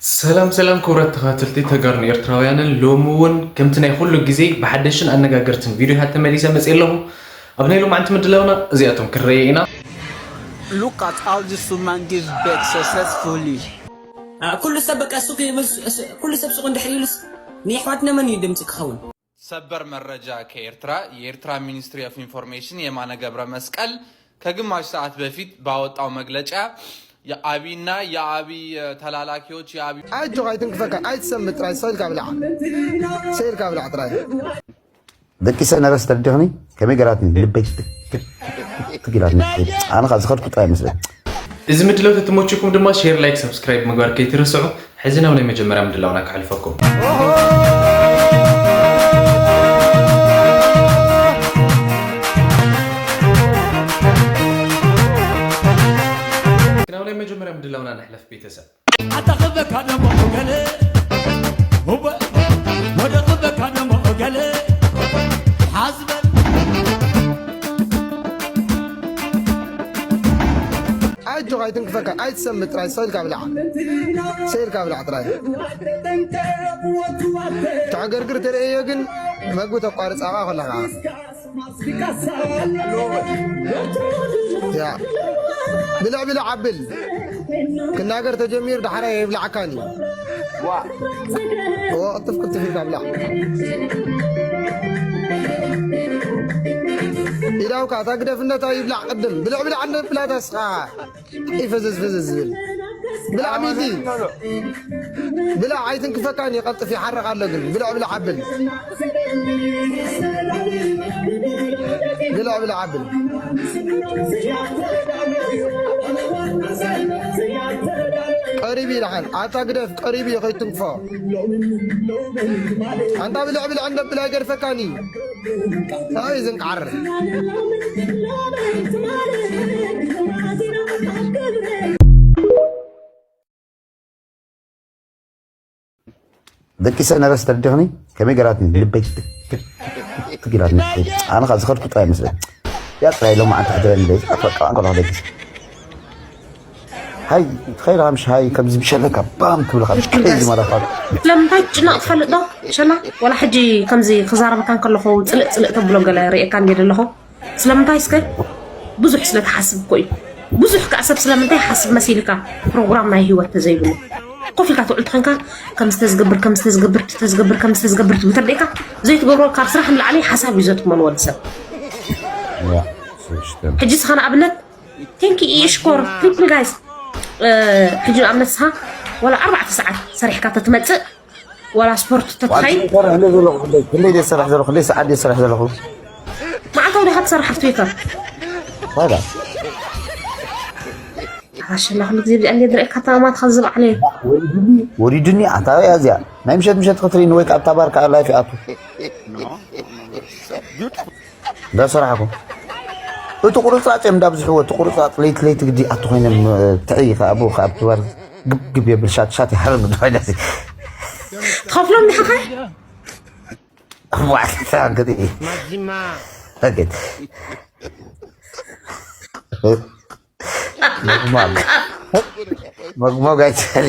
ሰላም ሰላም ክቡራት ተኸታተልቲ ተጋሩን ኤርትራውያንን፣ ሎሚ እውን ከምቲ ናይ ኩሉ ግዜ ብሓደሽን ኣነጋገርትን ቪድዮታት ተመሊሰ መፅእ ኣለኹ። ኣብ ናይ ሎማዕንቲ ምድላውና እዚኣቶም ክንረየ ኢና። Look at how this woman gives birth successfully. ኩሉ ሰብ በቃ ሱቅ ይብል፣ ኩሉ ሰብ ሱቅ እንድሕር ይብልስ ንየሕዋትና መን እዩ ድምፂ ክኸውን? ሰበር መረጃ ከኤርትራ። የኤርትራ ሚኒስትሪ ኦፍ ኢንፎርሜሽን የማነ ገብረ መስቀል ከግማሽ ሰዓት በፊት ባወጣው መግለጫ የአብይና የአብይ ተላላኪዎች የአብይ ኣጆኻ ኣይትንክፈካ ኣይትሰምጥ ጥራይ ሰው ኢልካ ብላዕ ሰው ኢልካ ብላዕ ጥራይ ደቂሰ ነበስ ተረዲኽኒ ከመይ ገራትኒ ልበይ ትግላት ኣነ ካብ ዝኸድኩ ጥራይ መስለኝ እዚ ምድላው ተተመችኩም ድማ ሼር፣ ላይክ፣ ሰብስክራይብ ምግባር ከይትረስዑ። ሕዚ ናብ ናይ መጀመርያ ምድላውና ክሕልፈኩም። ናብ ናይ መጀመርያ ምድላውና ንሕለፍ ቤተሰብ። ኣታኽበካ ደሞ ገለ ውበ ወደ ኽበካ ደሞ ገለ ሓዝበል ኣጆኻ ኣይትንክፈካ ኣይትሰምጥ ጥራይ ሰው ኢልካ ብላዕ ሰው ኢልካ ብላዕ ጥራይ ተዕገርግር ተርእዮ ግን መግቢ ተቋርፅ ኣብኣ ከለኻ ያ ብልዕ ብልዕ ኣብል ክናገር ተጀሚሩ ዳሕራይ የብላዕካን እዩ እዎ ቅልጥፍ ቅልጥፍ ኢልካ ብላዕ ኢዳውካ እታ ግደፍነታ ይብላዕ ቅድም ብልዕ ብልዕ እንደ ብላታ ስኻ ይፈዝዝ ፍዝዝ ዝብል ብላዕ ሚቲ ብላዕ ኣይትንክፈካን ይቐልጥፍ ይሓርቕ ኣሎ ግን ብልዕ ብልዕ ኣብል ብልዕ ብልዕ ኣብል ቀሪብ ይልሓን ኣታ ግደፍ ቀሪብ እዩ ከይትንክፎ ኣንታ ብልዕ ብልዕ እንደ ብላ ይገድፈካን እዩ ኣይ ዝንቃር ደቂሰ ነበስ ተረዲኽኒ ከመይ ገራትኒ ልበይ ትግላት ኣነ ካብ ዝኸድኩ ጥራይ መስለኝ ያ ጥራይ ሎም ዓንተ ሕድረኒ ደይ ኣፈቃ ኣንኮላ ደቂሰ ሃይ ትኸይል ምሽ ሃይ ከምዚ ምሸለካ ባም ትብለካ ምሽ ከይዚ ማለፋት ስለምንታይ ጭናቕ ትፈልጥ ዶ ሸላ ወላ ሕጂ ከምዚ ክዛረበካ እንከለኹ ፅልእ ፅልእ ተብሎ ገለ ርእየካ እንዲየ ዘለኹ ስለምንታይ እስከ ብዙሕ ስለ ትሓስብ እኮ እዩ ብዙሕ ከዓ ሰብ ስለምንታይ ሓስብ መሲልካ ፕሮግራም ናይ ህይወት ተዘይብሉ ኮፍ ኢልካ ትውዕል ተኾንካ ከም ዝተዝገብር ከም ዝተዝገብር ተዝገብር ከም ዝተዝገብር ትብል ተደይካ ዘይትገብሮ ካብ ስራሕ ንላዕሊ ሓሳብ እዩ ዘትመን ወዲ ሰብ ሕጂ ስኻ ንኣብነት ቴንኪ እሽኮር ቴንኪ ጋይስ ሕጂ ንኣብነት ስኻ ወላ ኣርባዕተ ሰዓት ሰሪሕካ ተትመፅእ ዋላ ስፖርት ተትኸይድ ክንደይ ደሰርሕ ዘለኹ ክንደይ ሰዓት ደሰርሕ ዘለኹ መዓልታዊ ዲኻ ትሰርሕ ኣብ ትዊተር ታዲያ ኣሸላ ኩሉ ግዜ ብዚኣ እንደ ድረእካ ተማትኻ ዝብዓለ ወሪዱኒ ኣታ እያ እዚኣ ናይ ምሸት ምሸት ክትርኢ ወይ ካብታ ባር ከዓ ላይፍ ይኣቱ እንዳሰራሕኩም እቲ ቁርፅራፅ እዮም እንዳብዝሕዎ እቲ ቁርፅራፅ ለይቲ ለይቲ ግዲ ኣቲ ኮይኖም ትዕይ ከኣቡ ካብ ትባር ግብግብ የብል ሻት ሻት ይሓረግ ድሕሪ ትኸፍሎም ዲኻ ኸ ዋዕታ እንግዲህ ማዚማ ፈገድ መግሞግ መግሞግ ኣይትፈሊ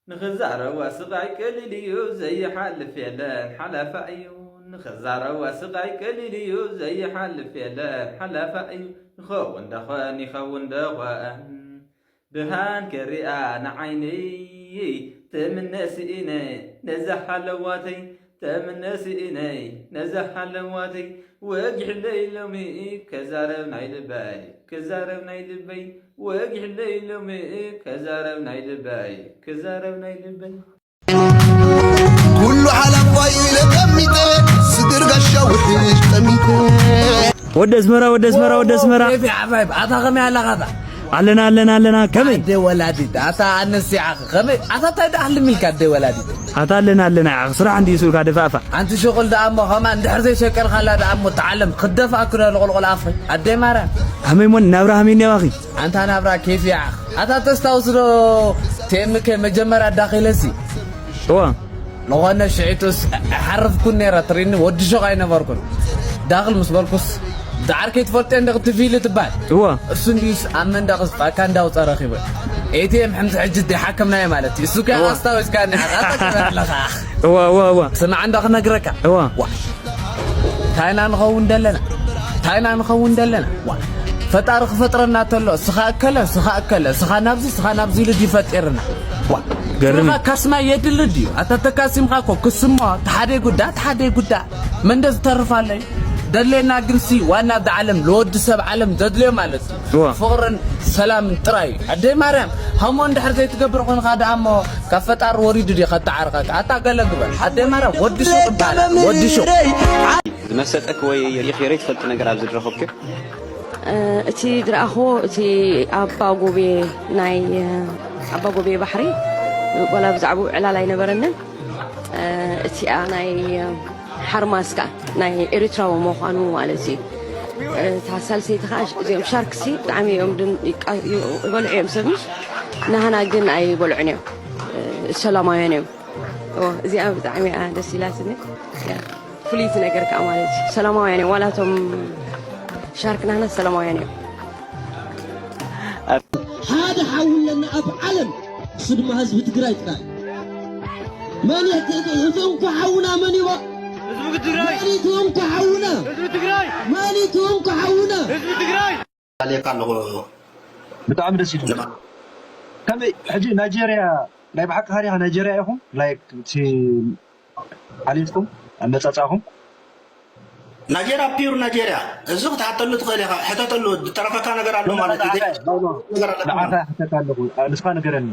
ንኽዛረባ ስቓይ ቀሊል እዩ ዘይሓልፍ የለን ሓለፋ እዩ ንኽዛረባ ስቓይ ቀሊል እዩ ዘይሓልፍ የለን ሓለፋ እዩ ይኸውን ደኾን ይኸውን ደኾን ብሃን ክሪኣ ንዓይነይ ተምነ ስኢነ ነዛ ሓለዋተይ ተምነ ስኢነይ ነዛ ሓለዋተይ ወጊሕለይ ሎሚ ከዛረብ ናይ ልበይ ከዛረብ ናይ ልበይ ወጊሕለይ ሎሚ ከዛረብ ናይ ልበይ ከዛረብ ናይ ልበይ ኩሉ ሓላፋይ ኢለ ቀሚጠ ስግር ጋሻ ውሕሽ ጠሚተ ወደ ኣስመራ ወደ ኣስመራ ወደ ኣስመራ ፊ ሓባይብ ኣታ ከመይ ኣለኻታ ኣለና ኣለና ኣለና ከመይ ኣደ ወላዲት ኣታ ኣነስ ይዓኺ ከመይ ኣታ እንታይ ደኣ ህልም ኢልካ ኣደ ወላዲት ኣታ ኣለና ኣለና ይዓኺ ስራሕ እንዲ ይስኡልካ ደፋእፋ ኣንቲ ሽቁል ደኣ እሞ ከማ እንድሕር ዘይሸቀልካላ ደኣ እሞ ተዓለም ክደፋእኩ ዶ ልቑልቑል ኣፍሪ ኣደይ ማርያም ሃመይ ሞን ናብራ ሃመይ እንዲ ኣባኺ ኣንታ ናብራ ኬፍ ይዓኺ ኣታ ተስታውስ ዶ ቴምከ መጀመርያ ዳኺለሲ እዋ ዝኾነ ሽዒቱስ ሓርፍኩን ነይረ ትሪኒ ወዲ ሾቕ ኣይነበርኩን ዳኽል ምስ በልኩስ ዳዓር ከይትፈልጦ እንደ ክትፊል ትባል እዋ እሱ እንዲዩስ ኣብ መንደቕ ዝጥፋእካ እንዳውፀ ረኺበ ኤቲኤም ሕምዚ ሕጂ ደይ ሓከምናዮ ማለት እዩ። እሱ ከ እዋ። ኣስታወስካኒ፣ ኣታ ኣለኻ። እዋ እዋ እዋ ስማዕ እንዳ ክነግረካ። እዋ ዋ። ታይና ንኸውን ደለና። ታይና ንኸውን ደለና። ዋ። ፈጣሪ ክፈጥረና ተሎ፣ ስኻ እከለ፣ ስኻ እከለ፣ ስኻ ናብዚ፣ ስኻ ናብዚ ኢሉ ድዩ ፈጢርና። ዋ። ገርም። ስኻ ካስማ የድሊ ድዩ? ኣታ ተካሲምካ እኮ ክስሞ፣ ተሓደ ጉዳ፣ ተሓደ ጉዳ። መን ዶ ዝተርፍ ኣለዩ? ደድልየና ግንሲ ዋና ኣብዛ ዓለም፣ ለወዲ ሰብ ዓለም ዘድልዮ ማለት እዩ። እዋ። ፍቕርን ሰላምን ጥራይ እዩ። ኣደይ ማርያም፣ ሃሞ እንድሕር ዘይትገብር ኾንኻ ደኣ እሞ ካብ ፈጣሪ ወሪዱ ድዩ ከተዓርቐካ? ኣታ ገለ ግበር። ኣደይ ማርያም፣ ወዲ ሹቕ ይባላል። ወዲ ሹቕ። ዝመሰጠክ ወይ ሪኺ ሬ ትፈልጥ ነገር ኣብዚ ዝረኸብክዮ? እቲ ዝረኣኽዎ እቲ ኣባ ጎቤ ናይ ኣባ ጎቤ ባሕሪ፣ ቆላ ብዛዕባኡ ዕላል ኣይነበረንን። እቲኣ ናይ ሓርማዝ ከኣ ናይ ኤሪትራዊ ምዃኑ ማለት እዩ። እታ ሳልሰይቲ ከኣ እዚኦም ሻርክሲ ብጣዕሚ እዮም ድን ይቃ- ይበልዑ እዮም ሰብ ምሽ ናህና ግን ኣይበልዑን እዮም። ሰላማውያን እዮም። እዚኣ ብጣዕሚ እያ ደስ ኢላትኒ። ፍልይቲ ነገር ከዓ ማለት እዩ ሰላማውያን እዮም ዋላቶም ሻርክ ናህና ሰላማውያን እዮም። ሓደ ሓው ኣለና ኣብ ዓለም፣ እሱ ድማ ህዝቢ ትግራይ ጥራይ። መን እቲ እቲ እንኮ ሓውና መን እዩ? ህዝቢ ትግራይ። መን እቲ እንኮ ሓውና? ህዝቢ ትግራይ። መን እቲ እንኮ ሓውና? ህዝቢ ትግራይ። ኣለካ ኣለኹ። ብጣዕሚ ደስ ይብል። ከመይ ሕጂ ናይጀርያ ናይ ብሓቂ ታሪኻ ናይጀርያ ኢኹም? ላይክ እቲ ዓሌትኩም ኣመጻጻኹም ናይጀርያ ፒውር ናይጀርያ እዚ ክትሓተሉ ትኽእል ኢኻ። ሕተተሉ። ዝተረፈካ ነገር ኣሎ ማለት እዩ። ነገር ኣለካ ማለት ንዓኻ ሕተካ ኣለኹ። ንስኻ ንገረኒ።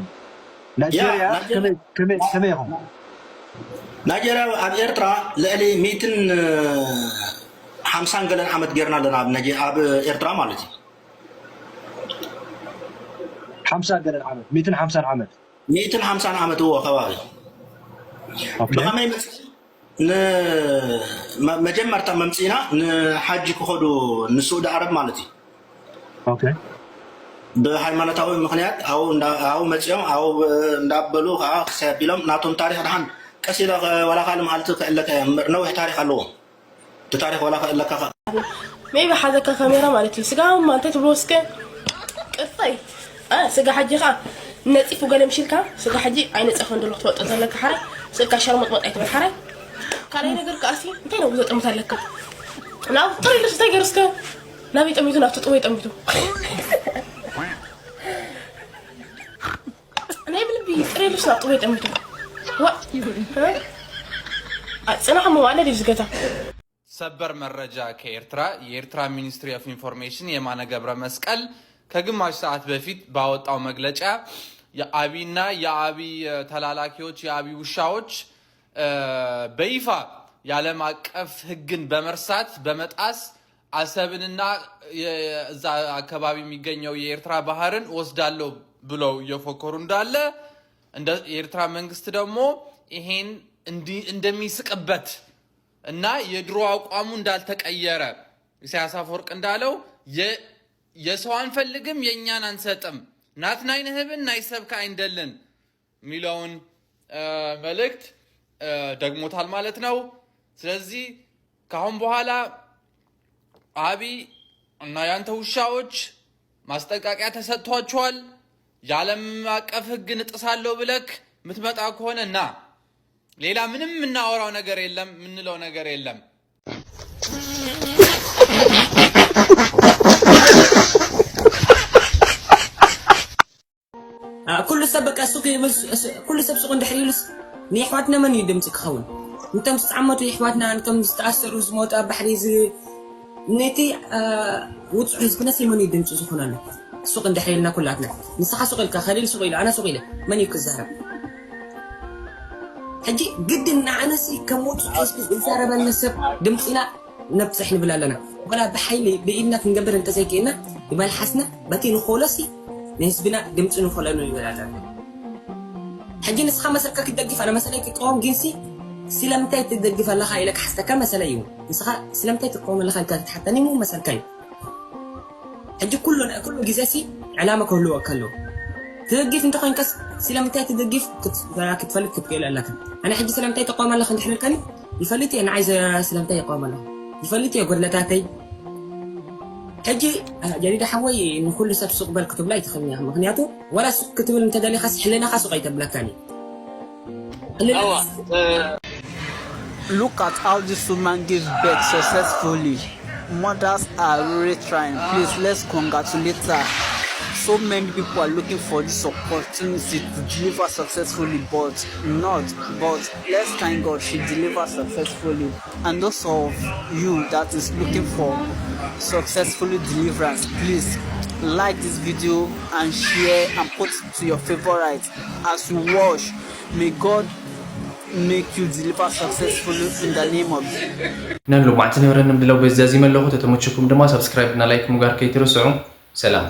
ናይጀርያ ናይጀርያ- ከመይ ከመይ ከመይ ኢኹም? ናይጀርያ ኣብ ኤርትራ ልዕሊ ሚእትን ሓምሳን ገለን ዓመት ጌርና ኣለና ኣብ ናይጀ- ኣብ ኤርትራ ማለት እዩ። ሓምሳ ገለን ዓመት፣ ሚእትን ሓምሳን ዓመት። ሚእትን ሓምሳን ዓመት እዎ ከባቢ ኦኬ። ብኸመይ መጽ- ን- መ- መጀመርታ መምፅእና ንሓጂ ክኸዱ ንስዑዲ ዓረብ ማለት እዩ። ኦኬ። ብሃይማኖታዊ ምክንያት ኣብኡ እንዳ- ኣብኡ መፂኦም ኣብኡ እንዳበሉ ከዓ ክሳይ ኣቢሎም ናቶም ታሪክ ድሓን ቀስ ኢለ ከ- ዋላ ካልእ መዓልቲ ክዕለካ እየ እምበር ነዊሕ ታሪክ ኣለዎም። እቲ ታሪክ ዋላ ክዕለካ ከ- ሜቢ ሓዘካ ካሜራ ማለት እዩ። ስጋ እማ እንታይ ትብሎ እስከ ቅርፀይ እ፣ ስጋ ሓጂ ከዓ ነፂፉ ገለ ምሽልካ ስጋ ሓጂ ኣይነፀፈን ዘሎ ክትፈልጦ ዘለካ ሓራይ ስእልካ ሸርመጥመጥ ኣይትበል ሓራይ። ካልኣይ ነገር ከዓ ሲ እንታይ ነው ዘጠምት ኣለካ ናብ ጥሪ ልስ እንታይ ገይሩ እስከ ናበይ ጠሚቱ ናብቲ ጥወይ ጠሚቱ ናይ ብልቢ ጥሬ ልብስ ናብ ጥወይ ጠሚቱ ዋ ጽናሕ መዋለ ድዩ ዝገታ ሰበር መረጃ ከኤርትራ። የኤርትራ ሚኒስትሪ ኦፍ ኢንፎርሜሽን የማነ ገብረ መስቀል ከግማሽ ሰዓት በፊት ባወጣው መግለጫ የአብይና የአብይ ተላላኪዎች የአብይ ውሻዎች እ፣ በይፋ የዓለም አቀፍ ህግን በመርሳት በመጣስ አሰብንና የ- እዛ አካባቢ የሚገኘው የኤርትራ ባህርን እወስዳለሁ ብለው እየፎከሩ እንዳለ እንደ የኤርትራ መንግስት ደግሞ ይሄን እንዲ- እንደሚስቅበት እና የድሮ አቋሙ እንዳልተቀየረ ኢሳያስ አፈወርቅ እንዳለው የ- የሰው አንፈልግም የእኛን አንሰጥም ናት ናይ ንህብን ናይ ሰብካ አይንደልን የሚለውን እ፣ መልእክት እ፣ ደግሞታል ማለት ነው። ስለዚህ ከአሁን በኋላ አብይ እና ያንተ ውሻዎች ማስጠንቀቂያ ተሰጥቷቸዋል። የዓለም አቀፍ ህግ እንጥሳለሁ ብለክ የምትመጣ ከሆነ ና። ሌላ ምንም የምናወራው ነገር የለም፣ የምንለው ነገር የለም። ኩሉ ሰብ በቃ ሱቅ ይብል። ኩሉ ሰብ ሱቅ እንድሕር ኢሉስ ንየሕዋትና መን እዩ ድምፂ ክኸውን? ነቶም ዝተዓመቱ የሕዋትና፣ ነቶም ዝተኣሰሩ ዝሞቱ ኣብ ባሕሪ ዝ- ነቲ ውፁዕ ህዝብና ሲ መን እዩ ድምፂ ዝኾነሉ? ሱቅ እንድሕር ኢልና ኩላትና፣ ንስኻ ሱቅ ኢልካ፣ ከሊል ሱቅ ኢሉ፣ ኣነ ሱቅ ኢለ፣ መን እዩ ክዛረብ? ሕጂ ግድን ንዓነሲ ከም ውፁዕ ህዝቢ ዝዛረበልና ሰብ ድምፂና ነብፅሕ ንብል ኣለና። ወላ ብሓይሊ ብኢድና ክንገብር እንተዘይክእልና ብመልሓስና በቲ ንኽእሎሲ ንህዝብና ድምፂ ንኽእለሉ ንብል ኣለና። ሕጂ ንስኻ መሰልካ ክትደግፍ ኣነ መሰለይ ክቃወም ግንሲ ስለምንታይ ትደግፍ ኣለኻ ኢለ ክሓተካ መሰለይ እዩ። ንስኻ ስለምንታይ ትቃወም ኣለኻ ኢልካ ክትሓተኒ እሞ መሰልካ እዩ። ሕጂ ኩሉ ኩሉ ግዜ ሲ ዕላማ ክህልወካ ኣለዎ። ትደግፍ እንተኾይንካስ ስለምንታይ ትደግፍ ክትፈልጥ ክትክእል ኣለካ። ኣነ ሕጂ ስለምንታይ ትቃወም ኣለኻ እንድሕር ኢልካኒ ይፈልጥ እየ። ንዓይ ስለምንታይ ይቃወም ኣለኹ ይፈልጥ እየ። ጎድለታተይ ሕጂ ጀዲድ ሓወይ ንኩሉ ሰብ ሱቕ በል ክትብሎ ኣይትኽእልን ኢኻ። ምኽንያቱ ዋላ ሱቕ ክትብል እንተደሊኻስ ሕልናኻ ሱቕ ኣይተብለካን እዩ። ሕልናኻ Awa. Look at how this woman gave birth successfully. Mothers are really trying. Please, let's congratulate her. So many people are looking for this opportunity to deliver successfully, but not. But let's thank God she delivered successfully. And those of you that is looking for successfully deliverance, please like this video and share and put it to your favorite. As you watch, may God make you deliver successfully in the name of Jesus. ነን ሎማዕቲ ነብረን ንምድላው በዚ ዛዚመ ኣለኹ። ተተመቸኩም ድማ ሳብስክራይብ እና ላይክ ምግባር ከይትርስዑ። ሰላም።